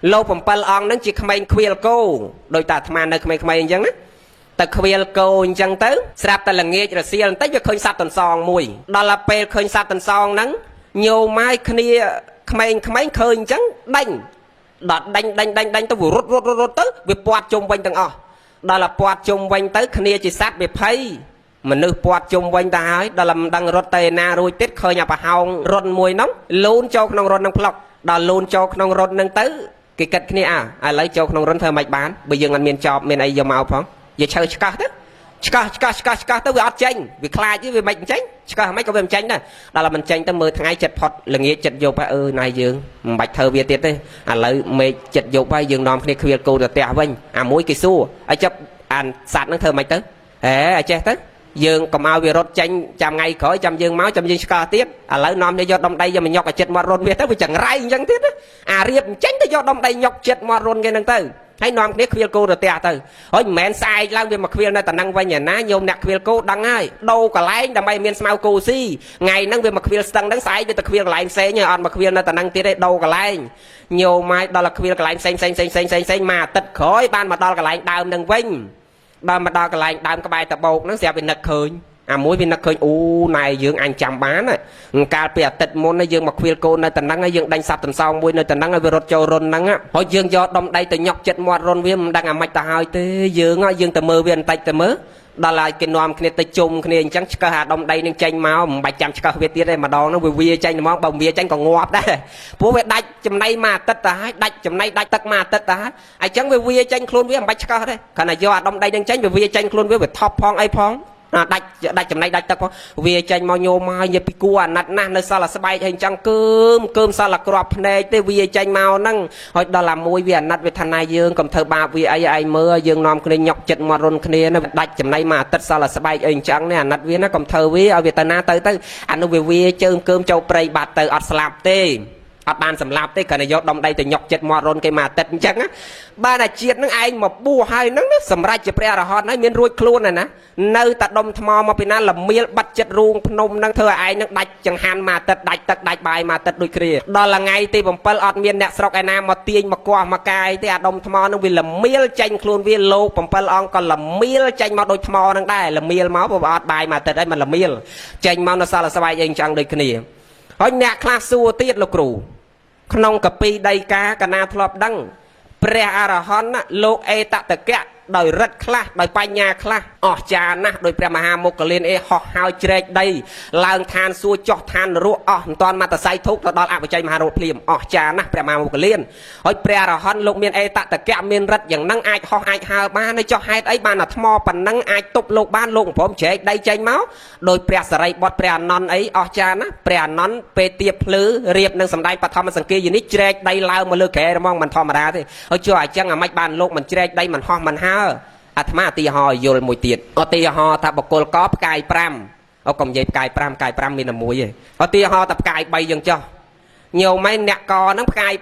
លោក7អង្គហ្នឹងជាក្មេងខ្វៀលគោដោយតាអាត្មានៅក្មេងៗអញ្ចឹងណាទៅខ្វៀលគោអញ្ចឹងទៅស្រាប់តែល្ងាចរសៀលបន្តិចវាឃើញសត្វទន្សងមួយដល់ទៅពេលឃើញសត្វទន្សងហ្នឹងញោមហើយគ្នាក្មេងៗឃើញអញ្ចឹងដេញដល់ដេញដេញដេញដេញទៅវារត់រត់រត់រត់ទៅវាពាត់ជុំវិញទាំងអស់ដល់ទៅពាត់ជុំវិញទៅគ្នាជាសត្វវាភ័យមនុស្សពាត់ជុំវិញទៅហើយដល់មិនដឹងរត់ទៅឯណារួចទៀតឃើញអាប្រហោងរុនមួយហ្នឹងលូនចូលក្នុងរុនហ្នឹងផ្លុកដល់លូនចូលក្នុងរុនហ្នឹងទៅគេគិតគ្នាអើឥឡូវចូលក្នុងរុនធ្វើម៉េចបានបើយើងអត់មានចបមានអីយកមកផងយកឈើឆ្កឹះទៅឆ្កឹះឆ្កឹះឆ្កឹះឆ្កឹះទៅវាអត់ចេញវាខ្លាចវាមិនចេញឆ្កឹះមិនក៏វាមិនចេញដែរដល់មិនចេញទៅមើលថ្ងៃចិត្តផុតល្ងាចចិត្តយប់ហើយអឺណៃយើងមិនបាច់ធ្វើវាទៀតទេឥឡូវមេឃចិត្តយប់ហើយយើងនាំគ្នាខ្វៀលគោទៅផ្ទះវិញអាមួយគេសួរឲ្យចាប់អានសัตว์ហ្នឹងធ្វើម៉េចទៅហេឲ្យចេះទៅយើងកុំឲ្យវារត់ចេញចាំថ្ងៃក្រោយចាំយើងមកចាំយើងឆ្កឹះទៀតឥឡូវនាំនេះយកដុំដីយកមកញុកឲ្យចិត្តមាត់រុនវាទៅវាចង្រៃអញ្ចឹងទៀតអារៀបអញ្ចឹងទៅយកដុំដីញុកចិត្តមាត់រុនគេហ្នឹងទៅហើយនាំគ្នាខ្វៀលគោទៅផ្ទះទៅហើយមិនមែនស្អែកឡើងវាមកខ្វៀលនៅតំណឹងវិញឯណាញោមអ្នកខ្វៀលគោដឹងហើយដូរកន្លែងដើម្បីមានស្មៅគោស៊ីថ្ងៃហ្នឹងវាមកខ្វៀលស្ទឹងហ្នឹងស្អែកវាទៅខ្វៀលកន្លែងផ្សេងហើយអត់មកខ្វៀលនៅតំណឹងទៀតទេដូរកន្លែងញោមហើយដល់ខ្វៀលកន្លែងផ្សេងផ្សេងផ្សេងផ្សេងផ្សេងផ្សេងមួយអាទិត្យក្រោយបានមកដល់កន្លែងដើមហ្នឹងវិញដល់មកដល់កន្លែងដើមក្បែរតបោកហ្នឹងស្រាប់វានឹកឃើញអាមួយវានឹកឃើញអូណែយើងអញចាំបានកាលពីអាទិត្យមុនយើងមកខ្វៀលកូននៅតំណឹងហើយយើងដេញសัตว์ទន្សោងមួយនៅតំណឹងហើយវារត់ចូលរុនហ្នឹងហើយយើងយកដុំដីទៅញុកចិត្តមាត់រុនវាមិនដឹងអាម៉េចទៅហើយទេយើងទៅមើលវាបន្តិចទៅមើលដល់ហើយគេនាំគ្នាទៅជុំគ្នាអញ្ចឹងឆ្កឹះអាដុំដីនឹងចេញមកមិនបាច់ចាំឆ្កឹះវាទៀតទេម្ដងហ្នឹងវាវាចេញហ្មងបើវាចេញក៏ងាប់ដែរព្រោះវាដាច់ចំណៃមួយអាទិត្យទៅហើយដាច់ចំណៃដាច់ទឹកមួយអាទិត្យទៅហើយអញ្ចឹងវាវាចេញខ្លួនវាមិនបាច់ឆ្កឹះទេគ្រាន់តែយកអាដុំដីនឹងចេញវាវាចេញខ្លួនវាវាថប់ផងអីផងដាច់ដាច់ចំណៃដាច់ទឹកផងវាចេញមកញោមហើយនិយាយពីគួអាណិតណាស់នៅសល់តែស្បែកហើយអញ្ចឹងកើមកើមសល់តែក្របភ្នែកទេវាចេញមកហ្នឹងហើយដល់អាមួយវាអាណិតវាថាណាយើងកុំធ្វើបាបវាអីឯងមើលយើងនាំគ្នាញុកចិត្តមាត់រុនគ្នាណាដាច់ចំណៃមួយអាទិត្យសល់តែស្បែកអីអញ្ចឹងនេះអាណិតវាណាកុំធ្វើវាឲ្យវាទៅណាទៅទៅអានោះវាវាជើងកើមចូលព្រៃបាត់ទៅអត់ស្លាប់ទេអត់បានសម្លាប់ទេគ្រាន់តែយកដុំដីទៅញុកចិត្តមាត់រុនគេមួយអាទិត្យអញ្ចឹងណាបានអាជាតិនឹងឯងមកបួសហើយហ្នឹងណាសម្រាប់ជាព្រះអរហន្តហើយមានរួចខ្លួនហើយណានៅតែដុំថ្មមកពីណាលមៀលបាត់ចិត្តរូងភ្នំហ្នឹងធ្វើឲ្យឯងហ្នឹងដាច់ចង្ហាន់មួយអាទិត្យដាច់ទឹកដាច់បាយមួយអាទិត្យដូចគ្នាដល់ថ្ងៃទី7អត់មានអ្នកស្រុកឯណាមកទាញមកគាស់មកកាយទេអាដុំថ្មហ្នឹងវាលមៀលចេញខ្លួនវាលោក7អង្គក៏លមៀលចេញមកដូចថ្មហ្នឹងដែរលមៀលមកព្រោះអត់បាយមួយអាទិត្យហើយมันលមៀលចេញមកនៅសល់ស្បែកអីអញ្ចឹងដូចគ្នាហើយអ្នកខ្លះសួរទៀតលោកគ្រូក្នុងកពីដីកាកណាធ្លាប់ដឹងព្រះអរហន្តលោកអេតតកៈដោយរិទ្ធខ្លះដោយបញ្ញាខ្លះអស្ចារ្យណាស់ដោយព្រះមហាមុគលានអេហោះហើយជ្រែកដីឡើងឋានសួគ៌ចុះឋាននរកអស់មិនតាន់មត្តស័យធុកទៅដល់អបជ័យមហារោធភ្លាមអស្ចារ្យណាស់ព្រះមហាមុគលានហើយព្រះអរហន្តលោកមានអេតតកៈមានរិទ្ធយ៉ាងហ្នឹងអាចហោះអាចហើបានហើយចុះហេតុអីបានអាថ្មប៉ុណ្ណឹងអាចទប់លោកបានលោកព្រមជ្រែកដីចេញមកដោយព្រះសរិបុត្រព្រះអនន្តអីអស្ចារ្យណាស់ព្រះអនន្តពេលទៀបភ្លឺរៀបនឹងសម្ដែងបឋមសង្គាយនេះជ្រែកដីឡើងមកលើក្រែហ្មងមិនធម្មតាទេហើយចុះអញ្ចឹងអាម៉េចបានលោកមិនជ្រែកដីមិនហោះមិនហើអាត្មាឧទាហរណ៍យល់មួយទៀតឧទាហរណ៍ថាបុគ្គលកផ្កាយ5អូកុំនិយាយផ្កាយ5ផ្កាយ5មានតែមួយទេឧទាហរណ៍ថាផ្កាយ3យើងចុះញោមឯងអ្នកកហ្នឹងផ្កាយ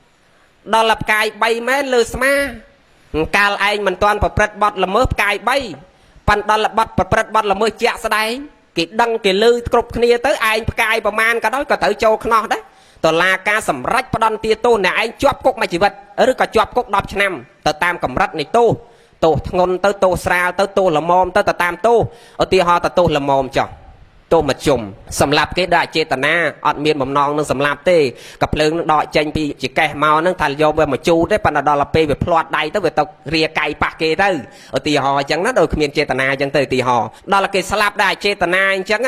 3ដល់ផ្កាយ3មែនលើស្មាកាលឯងមិនទាន់ប្រព្រឹត្តបទល្មើសផ្កាយ3ប៉ិនដល់បទប្រព្រឹត្តបទល្មើសជាក់ស្ដែងគេដឹងគេលឺគ្រប់គ្នាទៅឯងផ្កាយប្រមាណក៏ដោយក៏ត្រូវចូលខ្នោះដែរតឡាការសម្រេចផ្ដន់ទាទោសអ្នកឯងជាប់គុកមួយជីវិតឬក៏ជាប់គុក10ឆ្នាំទៅតាមកម្រិតនៃទោសទោសធ្ងន់ទៅទោសស្រាលទៅទោសល្មមទៅទៅតាមទោសឧទាហរណ៍ទៅទោសល្មមចុះទោសមជ្ឈុំសម្លាប់គេដោយអចេតនាអត់មានបំណងនឹងសម្លាប់ទេកាភ្លើងនឹងដកចេញពីចកេះមកនឹងថាយកវាមកជូតទេប៉ុន្តែដល់ពេលវាភ្លាត់ដៃទៅវាទៅរាកៃប៉ះគេទៅឧទាហរណ៍អញ្ចឹងណាដោយគ្មានចេតនាអញ្ចឹងទៅឧទាហរណ៍ដល់គេស្លាប់ដោយអចេតនាអញ្ចឹង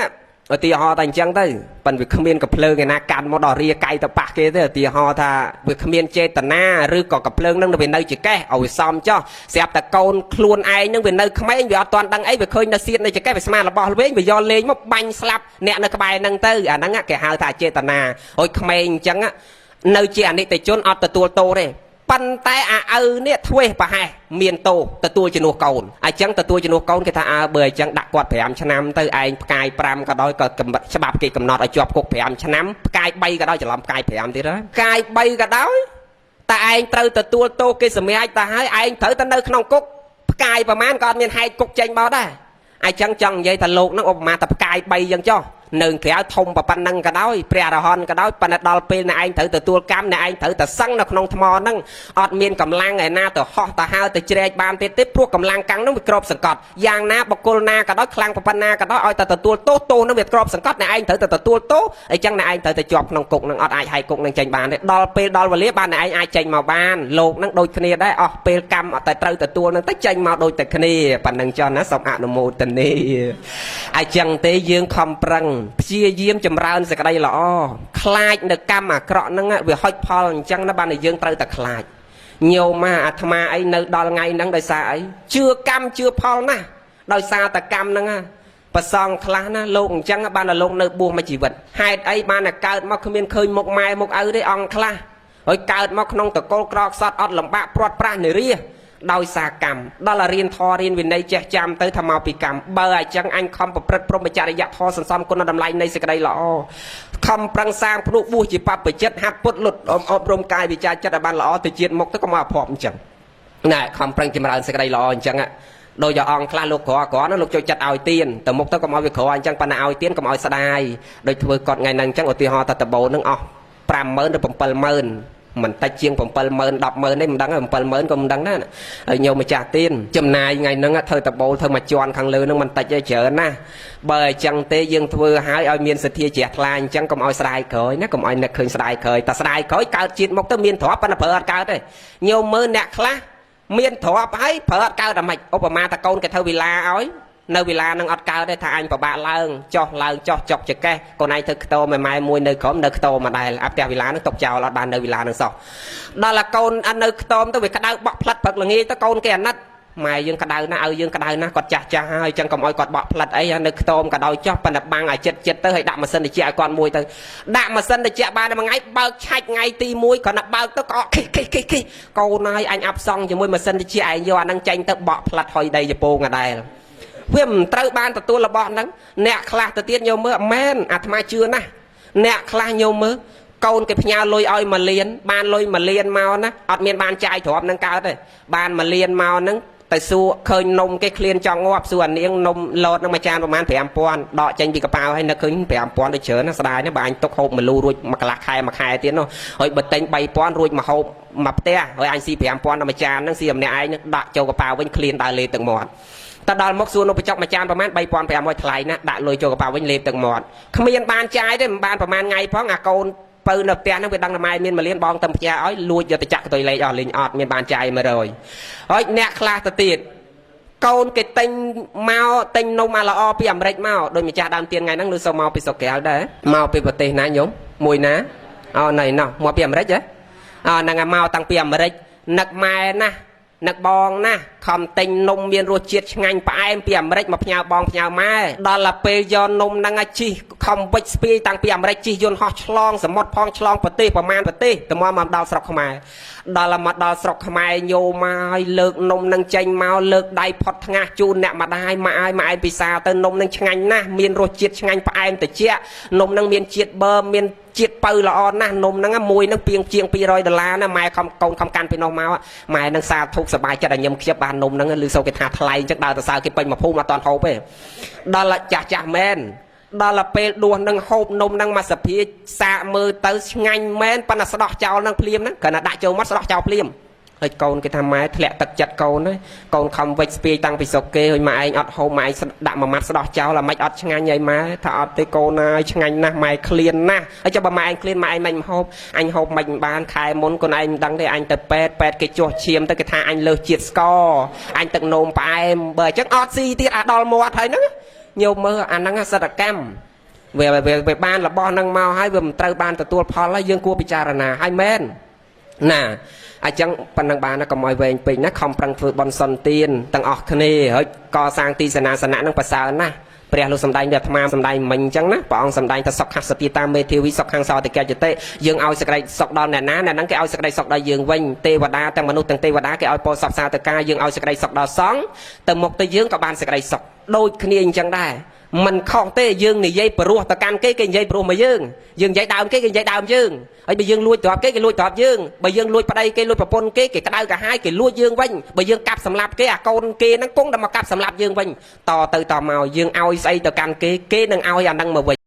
ឧទាហរណ៍តែអញ្ចឹងទៅប៉ិនវាគ្មានកំភ្លើងឯណាកាន់មកដល់រាកៃទៅប៉ះគេទេឧទាហរណ៍ថាវាគ្មានចេតនាឬក៏កំភ្លើងនឹងវានៅចកេះឲ្យវាសមចោះស្រាប់តែកូនខ្លួនឯងនឹងវានៅក្មេងវាអត់ទាន់ដឹងអីវាឃើញនៅសៀតនៅចកេះវាស្មានរបស់ល្វែងវាយកលេងមកបាញ់ស្លាប់អ្នកនៅក្បែរនឹងទៅអាហ្នឹងគេហៅថាចេតនាឲ្យក្មេងអញ្ចឹងនៅជាអនិច្ចជនអត់ទទួលទោសទេប៉ុន្តែអាឪនេះធ្វេសប្រហែសមានទោសទទួលជំនួសកូនអញ្ចឹងទទួលជំនួសកូនគេថាអើបើអញ្ចឹងដាក់គាត់5ឆ្នាំទៅឯងផ្កាយ5ក៏ដោយក៏ច្បាប់គេកំណត់ឲ្យជាប់គុក5ឆ្នាំផ្កាយ3ក៏ដោយច្រឡំផ្កាយ5ទៀតហើយផ្កាយ3ក៏ដោយតែឯងត្រូវទទួលទោសគេសម្រេចទៅហើយឯងត្រូវទៅនៅក្នុងគុកផ្កាយប្រមាណក៏អត់មានហែកគុកចេញមកដែរអញ្ចឹងចង់និយាយថាលោកនឹងឧបមាតែផ្កាយ3អញ្ចឹងចុះ នៅក្រៅធំប៉ុណ្ណឹងក៏ដោយព្រះអរហន្តក៏ដោយប៉ុន្តែដល់ពេលអ្នកឯងត្រូវទទួលកម្មអ្នកឯងត្រូវតែសឹងនៅក្នុងថ្មហ្នឹងអត់មានកម្លាំងឯណាទៅហោះទៅហើទៅជ្រែកបានទៀតទេព្រោះកម្លាំងកាំងហ្នឹងវាក្របសង្កត់យ៉ាងណាបុគ្គលណាក៏ដោយខ្លាំងប៉ុណ្ណាក៏ដោយឲ្យតែទទួលទោសទោសហ្នឹងវាក្របសង្កត់អ្នកឯងត្រូវតែទទួលទោសអញ្ចឹងអ្នកឯងត្រូវតែជាប់ក្នុងគុកហ្នឹងអត់អាចហែកគុកហ្នឹងចេញបានទេដល់ពេលដល់វេលាបានអ្នកឯងអាចចេញមកបានលោកហ្នឹងដូចគ្នាដែរអស់ពេលកម្មអត់តែត្រូវទទួលហ្នឹងទៅចេញមកដូចតែគ្នាប៉ណ្ណឹងចុះណាសូមអនុមោទនាអញ្ចឹងទេយើងខំប្រឹងព្យាយាមចម្រើនសេចក្តីល្អខ្លាចនៅកម្មអាក្រក់ហ្នឹងវាហុចផលអញ្ចឹងណាបានតែយើងត្រូវតែខ្លាចញោមមកអាត្មាអីនៅដល់ថ្ងៃហ្នឹងដោយសារអីជឿកម្មជឿផលណាស់ដោយសារតែកម្មហ្នឹងណាប្រសងខ្លះណាលោកអញ្ចឹងបានតែលោកនៅបួសមួយជីវិតហេតុអីបានតែកើតមកគ្មានឃើញមុខម៉ែមុខឪទេអង្គខ្លះហើយកើតមកក្នុងតកូលក្រខ្សត់អត់លំបាកព្រាត់ប្រាសនិរាសដោយសារកម្មដល់រៀនធម៌រៀនវិន័យចេះចាំទៅថាមកពីកម្មបើអញ្ចឹងអញខំប្រព្រឹត្តព្រហ្មចរិយធម៌សន្សំគុណតម្លៃនៃសេចក្តីល្អខំប្រឹងសាងភ្នុបួសជាបព្វជិតហាត់ពុតលុតអប់រំកាយវិចារចិត្តឲ្យបានល្អទៅជាតិមុខទៅកុំឲ្យអភ័ព្វអញ្ចឹងណែខំប្រឹងចម្រើនសេចក្តីល្អអញ្ចឹងដោយអង្គខ្លះលោកក្រក្រនោះលោកចូលចិត្តឲ្យទៀនទៅមុខទៅកុំឲ្យវាក្រអញ្ចឹងប៉ុន្តែឲ្យទៀនកុំឲ្យស្ដាយដូចធ្វើគាត់ថ្ងៃហ្នឹងអញ្ចឹងឧទាហរណ៍ថាដបូលហ្នឹងអស់50000ឬ70000មិនតិចជាង70000 100000ទេមិនដឹង70000ក៏មិនដឹងដែរហើយញោមម្ចាស់ទៀនចំណាយថ្ងៃហ្នឹងធ្វើដបូលធ្វើមួយជាន់ខាងលើហ្នឹងមិនតិចទេច្រើនណាស់បើអញ្ចឹងទេយើងធ្វើឲ្យឲ្យមានសទ្ធាជ្រះថ្លាអញ្ចឹងកុំឲ្យស្ដាយក្រោយណាកុំឲ្យនឹកឃើញស្ដាយក្រោយតែស្ដាយក្រោយកើតជាតិមុខទៅមានទ្រព្យប៉ុន្តែប្រើអត់កើតទេញោមមើលអ្នកខ្លះមានទ្រព្យហើយប្រើអត់កើតអាម៉េចឧបមាតកូនគេធ្វើវិឡាឲ្យនៅវិឡានឹងអត់កើតទេថាអញពិបាកឡើងចោះឡើងចោះចុកចកេះកូនឯងធ្វើខ្ទមម៉ែមួយនៅក្រុមនៅខ្ទមមកដែរអាផ្ទះវិឡានឹងຕົកចោលអត់បាននៅវិឡានឹងសោះដល់អាកូនអត់នៅខ្ទមទៅវាក្តៅបក់ផ្លិតព្រឹកល្ងាចទៅកូនគេអាណិតម៉ែយើងក្តៅណាស់ឲ្យយើងក្តៅណាស់គាត់ចាស់ចាស់ហើយចឹងកុំឲ្យគាត់បក់ផ្លិតអីនៅខ្ទមក៏ដោយចោះប៉ុន្តែបាំងឲ្យចិត្តចិត្តទៅឲ្យដាក់ម៉ាស៊ីនត្រជាក់ឲ្យគាត់មួយទៅដាក់ម៉ាស៊ីនត្រជាក់បានមួយថ្ងៃបើកឆាច់ថ្ងៃទី1គ្រាន់តែបើកទៅក៏ខិខិខិខិកូនហើយអញអាប់សង់ជាមួយម៉ាស៊ីនត្រជាក់ឯងយកអានឹងចេញទៅបក់ផ្លិតហុយដីជពងដដែលវាមិនត្រូវបានទទួលរបស់ហ្នឹងអ្នកខ្លះទៅទៀតញោមមើលមែនអាត្មាជឿណាស់អ្នកខ្លះញោមមើលកូនគេផ្ញើលុយឲ្យ1លានបានលុយ1លានមកណាអត់មានបានចាយទ្រព្យនឹងកើតទេបាន1លានមកហ្នឹងទៅសួរឃើញនំគេឃ្លានចង់ងាប់សួរអានាងនំលោតនឹងមួយចានប្រហែល5000ដកចេញពីកប៉ាល់ហើយនឹកឃើញ5000ដូចច្រើនណាស្ដាយណាបើអញទុកហូបមួយលូរួចមួយកន្លះខែមួយខែទៀតនោះហើយបើទិញ3000រួចមកហូបមួយផ្ទះហើយអញស៊ី5000ដល់មួយចានហ្នឹងស៊ីម្នាក់ឯងដាក់ចូលកប៉ាល់វិញឃ្លានដើរលេបទឹកមាត់តែដល់មកសួរនំបញ្ចុកមួយចានប្រហែល3500ថ្លៃណាដាក់លុយចូលកប៉ាល់វិញលេបទឹកមាត់គ្មានបានចាយទេមិនបានប្រហែលថ្ងៃផងអាកូនពៅនៅផ្ទះហ្នឹងវាដឹងតែម៉ែមាន1លានបងទៅផ្ញើឲ្យលួចយកទៅចាក់កតុយលេខអស់លេងអត់មានបានចាយ100ហើយអ្នកខ្លះទៅទៀតកូនគេទិញមកទិញនំអាល្អពីអាមេរិកមកដោយម្ចាស់ដើមទៀនថ្ងៃហ្នឹងឬសូមមកពីស្រុកក្រៅដែរមកពីប្រទេសណាញោមមួយណាអូណៃណោះមកពីអាមេរិកហ៎អូហ្នឹងមកតាំងពីអាមេរិកនឹកម៉ែណាស់នឹកបងណាខំទិញនំមានរសជាតិឆ្ងាញ់ផ្អែមពីអាមេរិកមកផ្ញើបងផ្ញើម៉ែដល់ទៅពេលយកនំហ្នឹងឲ្យជីខំវិចស្ពាយតាំងពីអាមេរិកជីយន្តហោះឆ្លងសមុទ្រផងឆ្លងប្រទេសប្រមាណប្រទេសទៅមកដល់ស្រុកខ្មែរដល់មកដល់ស្រុកខ្មែរញោមមកលើកនំនឹងចេញមកលើកដៃផុតថ្ងាសជូនអ្នកម្ដាយម៉ែឲ្យម៉ែឯងពិសាទៅនំនឹងឆ្ងាញ់ណាស់មានរសជាតិឆ្ងាញ់ផ្អែមត្រជាក់នំនឹងមានជាតិបឺមានជាតិពៅល្អណាស់នំហ្នឹងមួយហ្នឹងពីងជាង200ដុល្លារណាម៉ែខំកូនខំកាន់ពីនោះមកម៉ែនឹងសាធុកសบายចិត្តឲ្យញឹមខ្ជិបបាននំហ្នឹងឬសូគេថាថ្លៃអញ្ចឹងដើរទៅសើគេពេញមួយភូមិអត់តាន់ហូបទេដល់ចាស់ចាស់មែនដល់ពេលដួសនឹងហូបនំនឹងមកសភាសាកមើលទៅឆ្ងាញ់មែនប៉ុន្តែស្ដោះចោលនឹងភ្លាមហ្នឹងគ្រាន់តែដាក់ចូលមកស្ដោះចោលភ្លាមហើយកូនគេថាម៉ែធ្លាក់ទឹកចិត្តកូនហើយកូនខំវិចស្ពាយតាំងពីស្រុកគេហើយម៉ែឯងអត់ហូបម៉ែឯងដាក់មួយម៉ាត់ស្ដោះចោលអាម៉េចអត់ឆ្ងាញ់ហើយម៉ែថាអត់ទេកូនហើយឆ្ងាញ់ណាស់ម៉ែឃ្លានណាស់ហើយចុះបើម៉ែឯងឃ្លានម៉ែឯងមិនហូបអញហូបមិនបានខែមុនកូនឯងមិនដឹងទេអញទៅពេទ្យពេទ្យគេជួសឈាមទៅគេថាអញលើសជាតិស្ករអញទឹកនោមផ្អែមបើអញ្ចឹងអត់ស៊ីទៀតអាដល់មាត់ហើយហ្នឹងញោមមើលអាហ្នឹងសិតកម្មវាវាបានរបស់ហ្នឹងមកហើយវាមិនត្រូវបានទទួលផលហើយយើងគួរពិចារណាហើយមែនណាអញ្ចឹងប៉ុណ្ណឹងបានណាកុំឲ្យវែងពេកណាខំប្រឹងធ្វើបុណ្យសុនទានទាំងអស់គ្នាហើយកសាងទីសេនាសនៈហ្នឹងប្រសើរណាស់ព្រះលោកសំដែងដល់អាត្មាសំដែងមិញអញ្ចឹងណាព្រះអង្គសំដែងថាសុខសតិតាមេធាវីសុខខាងសោតិកចតិយើងឲ្យសេចក្តីសុខដល់អ្នកណាអ្នកហ្នឹងគេឲ្យសេចក្តីសុខដល់យើងវិញទេវតាទាំងមនុស្សទាំងទេវតាគេឲ្យពរសពសាធការយើងឲ្យសេចក្តីសុខដល់សង្ឃទៅមុខទៅយើងក៏បានសេចក្តីសុខដូចគ្នាអញ្ចឹងដែរមិនខុសទេយើងនិយាយព្រោះទៅកាន់គេគេនិយាយព្រោះមកយើងយើងនិយាយដើមគេគេនិយាយដើមយើងហើយបើយើងលួចទ្រព្យគេគេលួចទ្រព្យយើងបើយើងលួចប្តីគេលួចប្រពន្ធគេគេក្តៅក្រហាយគេលួចយើងវិញបើយើងកាប់សម្លាប់គេអាកូនគេហ្នឹងគង់តែមកកាប់សម្លាប់យើងវិញតទៅតមកយើងឲ្យស្អីទៅកាន់គេគេនឹងឲ្យអាហ្នឹងមកវិញ។